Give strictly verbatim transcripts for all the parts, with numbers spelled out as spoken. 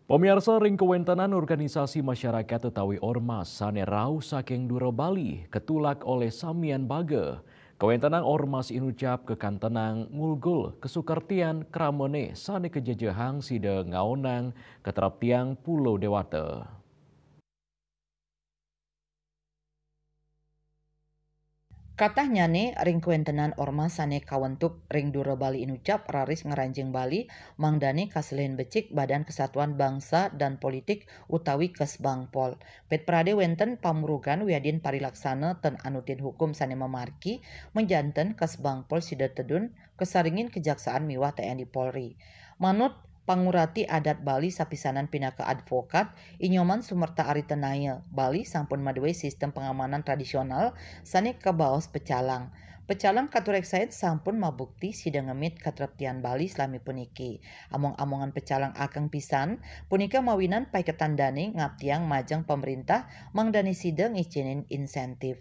Pamiarsa, ring kawéntenan organisasi masyarakat utawi ormas sané rauh saking dura Bali katulak olih samian baga. Kawéntenan ormas inucap kakantenang ngulgul kasukertian kramané sané kajejehang sida ngaonang katreptian pulo déwata. Katahnyané ring kawéntenan ormas sané kawentuk ring dura Bali inucap raris ngranjing Bali, mangdané kaselihin becik Badan Kesatuan Bangsa dan Politik utawi Kesbangpol. Pit pradé wénten pamurugan wiadin parilaksana tan anutin hukum sané mamargi, majanten Kesbangpol sida tedun kasaringin Kejaksaan miwah T N I Polri. Manut pangurati adat Bali sapisanan pinaka advokat, I Nyoman Sumerta Aritanaya, Bali sampun madué sistem pangamanan tradisional sané kabaos pecalang. Pecalang katureksain sampun mabukti sida ngemit katreptian Bali salami puniki. Among-amongan pecalang ageng pisan, punika mawinan paiketan dané ngaptiang majeng pamréntah mangdané sida ngicénin insentif.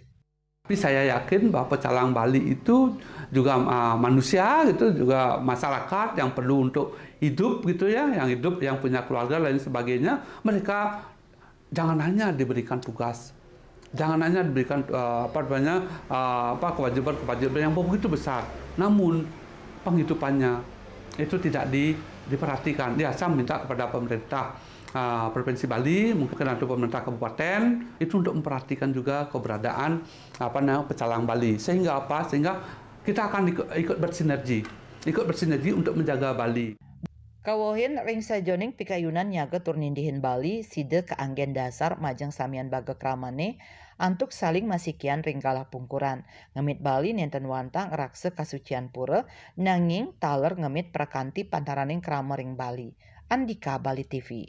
Tapi saya yakin bahwa pecalang Bali itu juga, ah, manusia gitu, juga masyarakat yang perlu untuk hidup gitu ya, yang hidup, yang punya keluarga lain sebagainya, mereka jangan hanya diberikan tugas, jangan hanya diberikan, eh, apa namanya, eh, apa kewajiban-kewajiban yang begitu besar. Namun penghidupannya itu tidak di, diperhatikan. Ya, saya minta kepada pemerintah, eh, Provinsi Bali, mungkin nanti pemerintah kabupaten itu untuk memperhatikan juga keberadaan apa namanya pecalang Bali. Sehingga apa? Sehingga kita akan ikut, ikut bersinergi, ikut bersinergi untuk menjaga Bali. Kawohin ring sajeroning pikayunan nyaga tur nindihin Bali, sida kaanggén dasar majeng samian baga kramané antuk saling masikian ring galah pungkuran. Ngemit Bali nénten wantah ngraksa kasucian pura, nanging taler ngemit prakanti pantaraning krama ring Bali. Andika, Bali T V.